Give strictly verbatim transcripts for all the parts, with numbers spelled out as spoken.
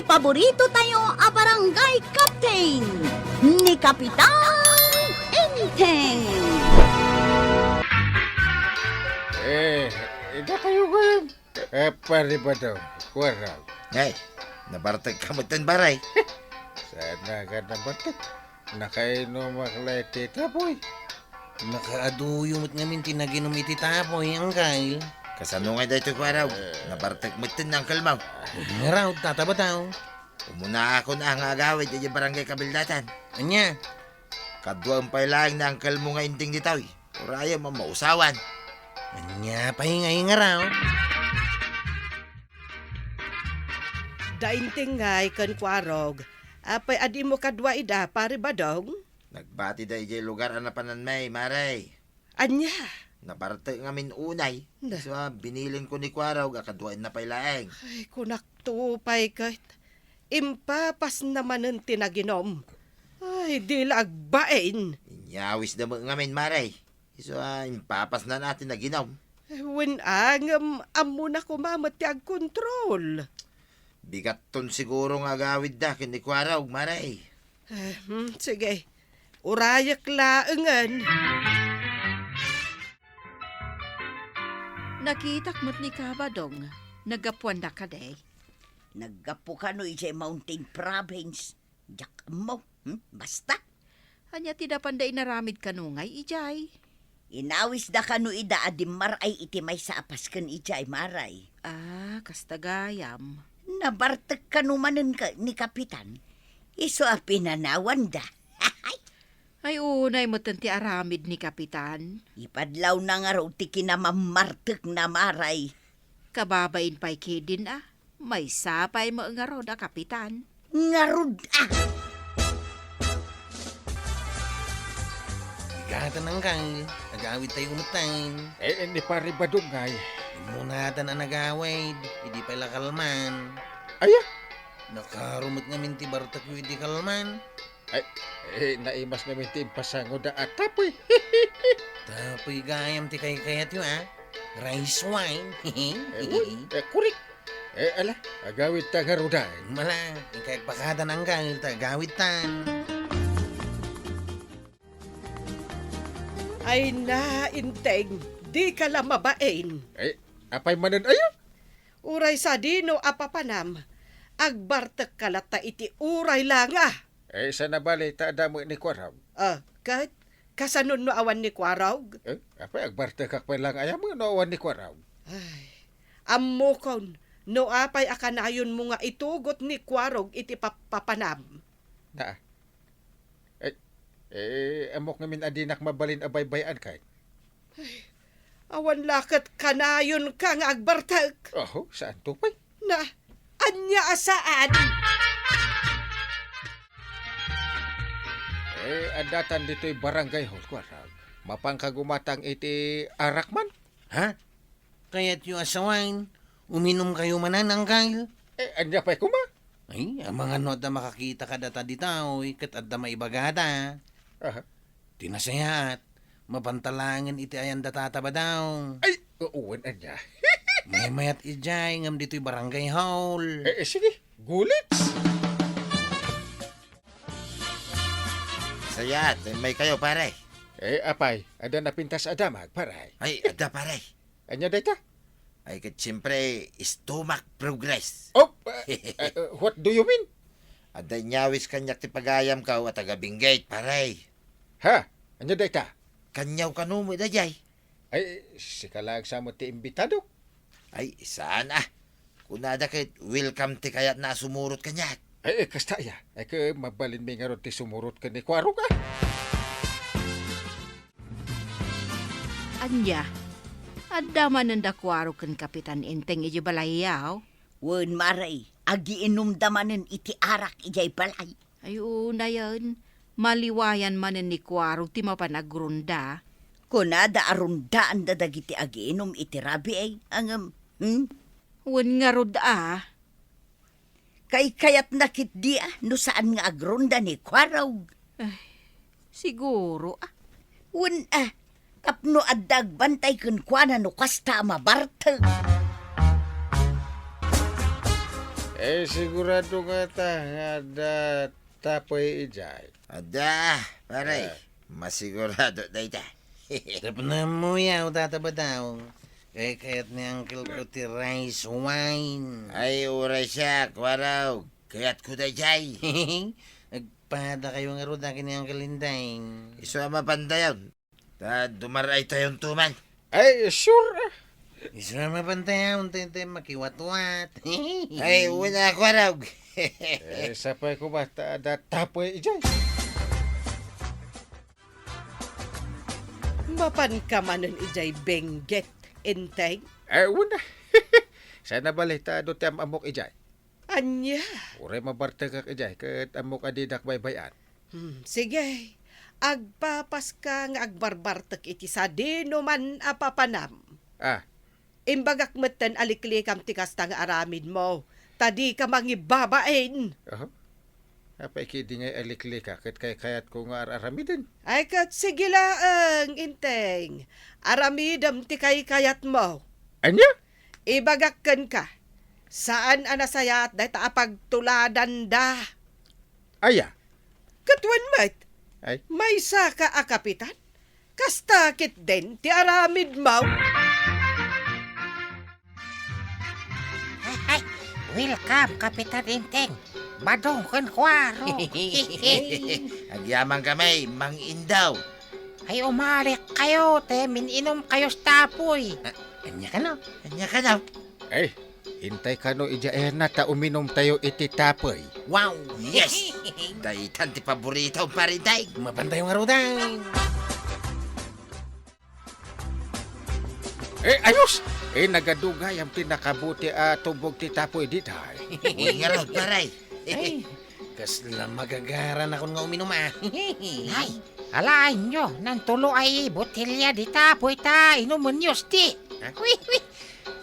Paborito tayo a barangay captain, ni Kapitan Enteng. Eh, ida kayo ko yun. Eh, pare ba daw? Kuwarag. Ay, nabartek ka met ten, pare. Saan na ka nabartek? Nakainumak la iti tapoy. Nakaaduyo met ngamin ti naginum iti tapoy, Angkel. Kasano ngay daytoy, Kuwarog? Eh. Nabartek met ten ni Angkel mo. Ngarud, tatabataw. Umunaakon a nga agawid iti barangay kabildatan. Ania? Kaduaem pay laeng ni Angkel mo nga Enteng ditoy. Urayem a mausawan. Ania pay ngay ngarud? Da Enteng ngay ken Kuwarog, apay a dimo kadua ida, Pare Badong? Nagbatida idiay lugar a napananmi, Mare. Ania? Nabartek ngamin unay. Na. So, ah, binilinko ni Kuwarog a kaduaenna pay laeng. Ay, kunakto pay ket. Impapasna manen ti naginum. Ay, di la agbain. Inyawisda met ngamin, Mare. Isu a impapasna na ti naginum. Eh, wen a, ngem ammona koma met ti agkontrol. Bigatton siguro nga agawidda ken ni Kuwarog, Mare. Eh, hmm, sige. Urayek laengen. Nakitak met ni Kabadong. Naggapuanda kadi? Naggapu kano idiay Mountain Province. Diak ammo. Hmm? Basta. Ania ti napanda inaramid kano ngay idiay? Inawisda kano ida a dimmar-ay iti maysa a pasken idiay, Mare. Ah, kasta gayam. Nabartek kano manen ka ni Kapitan. Isu a pinanawanda. Ay, unay met ti aramid ni Kapitan. Ipadlawna ngarud ti kinamammartekna, Mare. Kababain pay ketdin a, maysa pay met ngarud a kapitan. Ngarud a! Igatan, Angkel, agawid tayo met ten. Eh, eh, ni Pare Badong ngay. Immunatan a nagawid, idi pay la kalman. Aya? Nakarumet ngamin ti bartekyo idi kalman. Ay, eh, naimas ngamin ti impasangoda a tapoy. Tapoy gayam ti kaykayatyo, a? Rice wine. Eh, wen, eh, kurik. Eh, ala, agawid ta ngarud a. Mala, inkay agpakada nang gayam ta agawid tan. Ay na, Enteng, di ka la mabain. Eh, apay manen aya? Uray sadino a papanam, agbartek ka latta iti uray la nga. Eh, saan a bale ta adda met ni Kuwarog? Ah, ket? Kasanon no awan ni Kuwarog? Eh, apay, agbartekak pay la nga aya met no awan ni Kuwarog? Ay, ammokon no apay a kanayonmo nga itugot ni Kuwarog iti pap-, papanam. Na. Eh, eh, ammok ngamin a dinak mabalin a baybay-an ket. Ay, awan la ket kanayonka nga agbartek. Oho, saan to pay? Na, ania a saan? Eh, adda tan ditoy barangay hall, Kuwarog. Mapanka gumatang iti arak man? Ha? Kayatyo a sawen, uminumkayo manen, Angkel? Eh, ania pay koma? Ay, amangan no adda makakita kadata ditoy, ket adda maibagada. Aha. Ti nasayaat, mapanta laengen iti ayan data a tabadaw. Ay, wen, ania? Maymayat idiay, ngem ditoy barangay hall. Eh, eh, sige, gulit. Sayaat, maymaykayo, pare. Eh, apay, adda napintas a damag, pare? Ay, adda, pare. Ania dayta? Ay, ket siyempre, stomach progress. Oh, uh, uh, what do you mean? Adda inyawis kaniak ti pagayamko a taga Benguet, pare. Ha? Ania dayta? Kaniaw kano met daydiay? Ay, sika laeng sa met ti imbitado. Ay, saan a. Kunada ket welcome ti kayatna a sumurot kaniak. Ay, eh, kasta aya. Ay, ket mabalinmi ngarud ti sumurot ken ni Kuwarog a. Ania? Adda manen da Kuwarog ken Kapitan Enteng idiay balayyo? Wen, mare, agiinumda manen iti arak idiay balay. Ay, unayen, maliwayan manen ni Kuwarog ti mapan agrunda. Kunada a rundaanda dagiti agiinum iti rabii, ngem, hmm? Wen ngarud a. Kaykayatna ketdi a no saan nga agrunda ni Kuwarog. Ay, siguro a. Wen a, tapno adda agbantay kenkuana no kasta a mabartek. Eh, sigurado ngata nga adda tapoy idiay. Adda, pare. Ah. Masigurado dayta. Tapno ammoyo, Tata Badaw. Kay kayat ni Uncle ko ti rice wine. Ay, uray siak, Warog. Kayatko daydiay. Nagpadakayo ngarud ken ni Uncle Enteng. Isu a mapantayon. Ta dumaray tayon tuman. Ay, sure, ah. Isu a mapantayon, tay, tay makiwatwat. Ay, wen a, Warog. Eh, sapay ko ba, ta, da, tapoy idiay. Mapanka manen idiay Benguet, Enteng? Eh, wen a. Saan a bale, ta adu ti am-ammok idiay. Ania? Uray mabartekak idiay, ket ammok a didak baybay-an. Hmm, sige. Agpapaska nga agbarbartek iti sadinoman a papanam. Ah. Imbagak metten a liklikam ti kasta nga aramidmo, ta dika mangibabain. Aha. Apay ketdi ngay a liklika ket kaykayatko nga ar-aramiden? Ay, ket sige laeng, Enteng. Aramidem ti kaykayatmo. Ania? Ibagak kenka, saan a nasayaat dayta a pagtuladanda. Aya? Ket wen met, ay, maysaka a kapitan? Kasta ketdin ti aramidmo? Ay, welcome, Kapitan Enteng. Badong ken Kuaro. Agyamankami, Mang Indaw. Ay, umalikayo, te, min-inomkayo ti tapoy. Ah, ania kano? Ania kano? Ay, intay kano idiay ayanna ta uminumtayo iti tapoy. Wow, yes! Daytan ti paboritom, Pare Enteng. Mapantayo ngaruden. Eh, ayos! Eh, nagadugayam ti nakabuti a tubog ti tapoy diay. Uy, ngarud, pare. Ay, kasla magagaranakon nga uminum, ah. Ay, alaenyo, nantulo a botelya ti tapoy ta inumenyo ti. Ha? Wi, wi.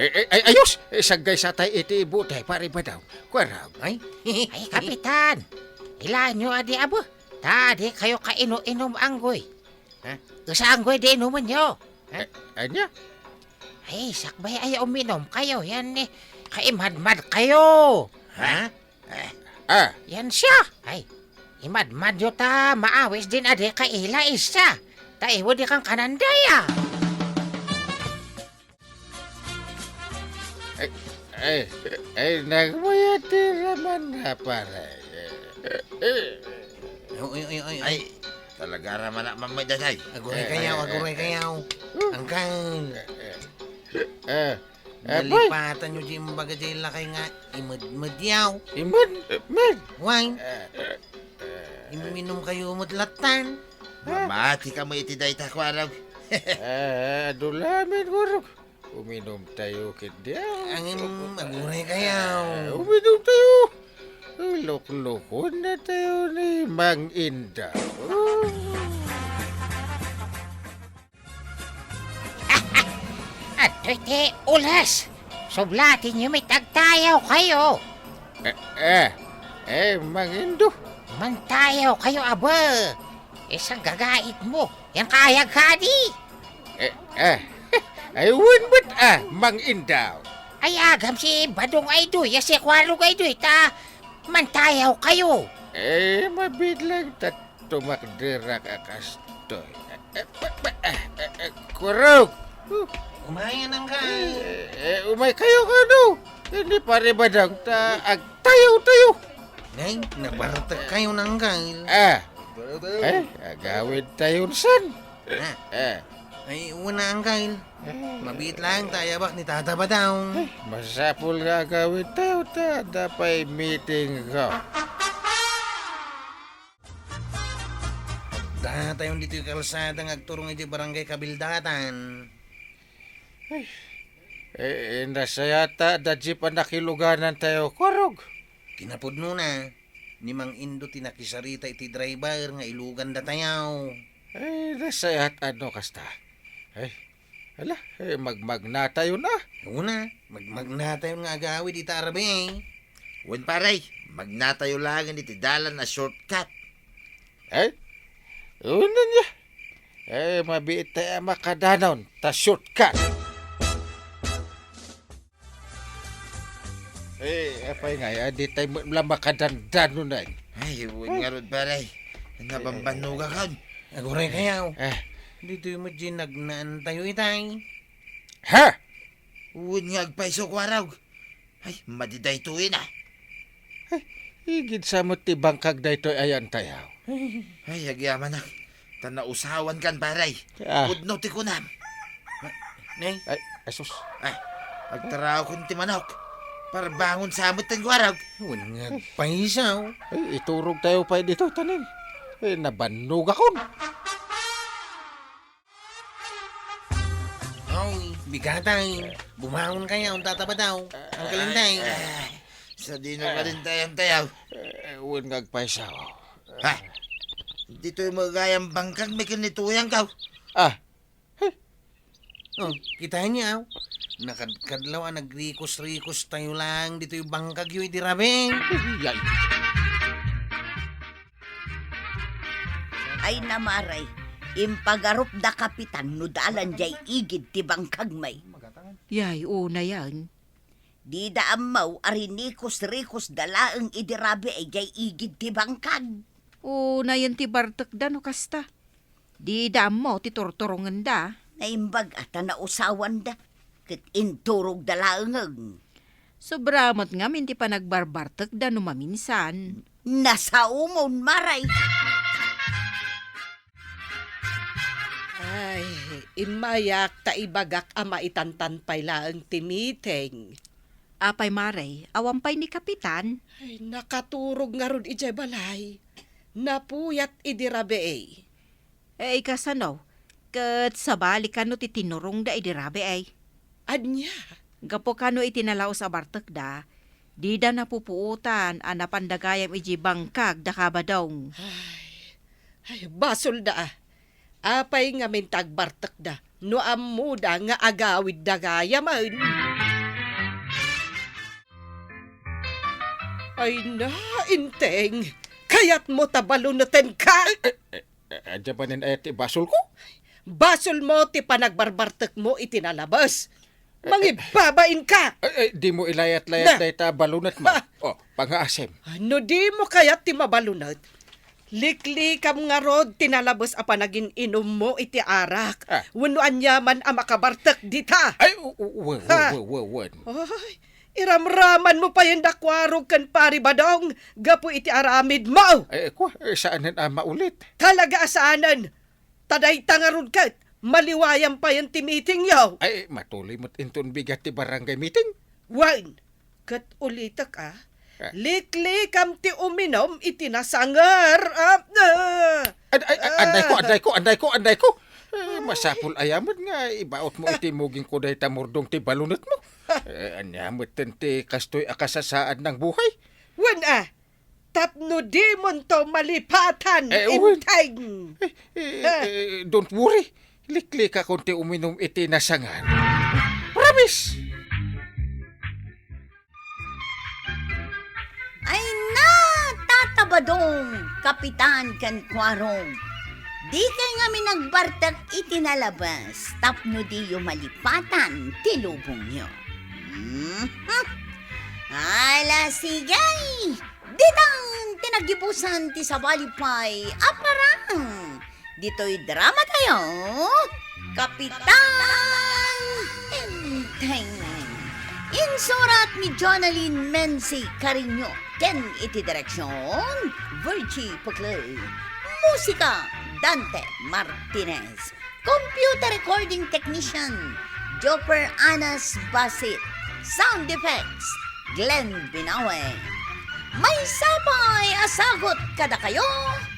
Eh, eh, ay, ayos! Eh, saggaysatay iti ibuti, Pare Badaw. Kuarag. Ay? Ay, Kapitan. Ilaenyo adi, abo. Ta adikayo kainu-inum anggoy. Ha? Esa anggoy ti inumenyo. Ha? Eh, ania? Ay, sakbay ay uminumkayo. Yan, eh, kaimadmadkayo. Ha? Eh. Ah. Yan siya. Ay, imadmadyo ta maawisdin adi kaila isa. Ta iwu di kankanan daya. Ay, ay, ay, nagmayat ti raman na, pare. Eh, eh. Uy, uy, uy, uy. Ay, talaga raman na mamay, Daday. Aguray kayaw, eh, aguray eh, kayaw. Eh. Angkal. Eh, eh. Eh, eh, boy. Nalipatanyo di imbaga di lakay nga imedmed yaw. Imed-, med. Wine. Eh, eh, eh. Iminumkayo met lattan. Mamati kamo iti dayta, Kuarog. Eh, eh, adu lamin, Kuarog. Uminumtayo ketdi. Angem, aguray kayaw. Eh, uminumtayo. Luklukonnatayo ni Mang Indaw. Adtoy ti ules. Sublatenyo met agtayawkayo. Eh, eh, eh, Mang Indaw. Mangtayawkayo, aba. Isang gagaitmo. Yan kayag kadi. Eh, eh. Ay, wen met, ah, Mang Indaw. Ay, agam si Badong ay doy, ya si Kuarog ay doy, ta mangtayawkayo. Eh, mabiit lang, ta tumakderak a kastoy. Eh, eh, eh, eh, eh, Kuarog. Umayan ang ka. Eh, eh, umaykayo kano. Ni Pare Badong, ta agtayawtayo. Nay, nabartek kayo, Angkal. Ah. Eh, agawidtayon san? Ah. Eh. Ay, wen a, Angkal. Eh. Mabiit lang ta ayabak ni Tata Badaw. Eh, masapul nga agawidtayo ta adda pay meeting ko. Datayon ditoy kalsada nga agturong iti Barangay Kabildatan. Ay, eh, eh, nasayaat ta adda jeep a nakiluganantayo, Kuarog. Kinapudnona, ni Mang Indaw ti nakisarita iti driver nga ilugandatayo. Ay, nasayaat no kasta. Ay, ala, eh, magmagnatayon a. Una, magmagnatayon nga agawid ita arabi. Wen, pare, magnatayo laengen iti dalan a shortcut. Ay, unan ya. Eh, mabiit ta a makadanon ta shortcut. Eh, apay nga, ah, di tayo mo-, la makadandano na. Ay, wen ngarud, pare. Nabambannogakon. Aguray kayaw. Eh. Ditoy met diay nagnaantayo itay. Ha? Wen nga agpayso, Kuarog. Ay, madi daytoy na. Ay, igid sa met ti bangkag daytoy a naantayaw. Ay, agyamanak. Ta nausawankan, pare. Ah. Pudno ti kunam. Ne? Ay, asus. Ay, agtaraokon ti manok. Parbangon sa met ti Kuarog. Wen nga agpayso. Ay, iturog tayo pay ditoy, tanem. Eh, nabannogakon. Hoy, bigatay. Bumangon kayaw, tatabadaw. Ang kalintay. Ay, ay. Sadino ka rin tayang tayaw? Eh, wen nga agpayso. Ha? Ditoy met gayam bangkag, may kinituyang ka. Ah. Oh, kitaenyo, aw. Nakadkadlaw a nagrikos-rikos tayo lang ditoy bangkagyo idi rabii. Yay. Ay, namare, impagarup da kapitan no dalan jay igid ti bangkag met. Yay, unayen. Dida ammo a rinikos-rikos da laeng idi rabii jay igid ti bangkag. Unayen ti bartekda no kasta. Dida ammo ti turturongenda. Naimbag a ta nausawanda, ket inturogda laengen. Sobra met ngamin ti panagbarbartekda no maminsan. Nasaomon, mare. Ay, immayak ta ibagak a maitantan pay laeng ti meeting. Apay, mare, awan pay ni Kapitan? Ay, nakaturog ngarud idiay balay. Napuyat idi rabii. Eh, kasano? Ket sabali kano ti tinurongda idi rabii? Ania? Gapu kano iti nalaus a bartekda, dida napupuotan a napanda gayam idiay bangkag da Kabadong. Ay, ay, basolda a. Apay ngamin ti agbartekda no ammoda nga agawidda gayamen? Ay na, Enteng! Kayatmo ta balunetenka? Eh, eh, eh, eh, adda manen aya ti basolko? Basolmo ti panagbarbartekmo iti nalabes. Eh, eh. Mangibabainka! Eh, eh, dimo ilayat-layat dayta balunetmo. Ha! Oh, pangngaasim. No dimo kayat ti mabalunet, liklikam ngarud ti nalabes a panagin-inummo iti arak, ah, wenno aniaman a makabartek dita. Ay, u-, u-, we-, we-, ha, we-, we-, wen. Ay, iramramanmo payen da Kuarog ken Pari Badong gapu iti aramidmo. Ay, kua, eh, saanen a maulit. Talaga a saanen. Ta dayta ngarud ket, maliwayan payen ti meetingyo. Ay, matuloy met inton bigat ti barangay meeting. Wen, ket ulitek a, ah, liklikam ti uminum iti nasanger. Ah, ah. Ad-, ay, ay, andayko, andayko, andayko, andayko. Eh, masapul aya met nga ibaotmo iti mugingko dayta murdong ti balunetmo. Eh, ania metten ti kastoy a kasasaad nang buhay? Wen a, tapno dimonto malipatan, eh, wen. Enteng. Eh, eh, ah, eh, don't worry. Liklikakon ti uminum iti nasanger. Promise! Ay na, Tata Badong, Kapitan ken Kuarog. Dikay ngamin agbartek iti nalabes tapno diyo malipatan ti lubongyo. Mhm. Ala, sige! Ditan ti naggibusan ti sabali pay a parang ditoy drama tayo, Kapitan Enteng. Insurat ni Jonalyn Menzi Cariño ken iti direksyon, Virgie Puclay. Musika, Dante Martinez. Computer recording technician, Joper Anas Basit. Sound effects, Glenn Binawe. Maysa pay a sagut kadakayo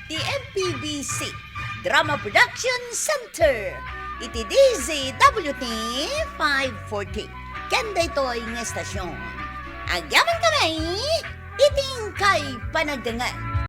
ti M P B C Drama Production Center iti D Z W T five forty. Ken daytoy nga estasyon, agyamankami iti inkay panagdengngeg.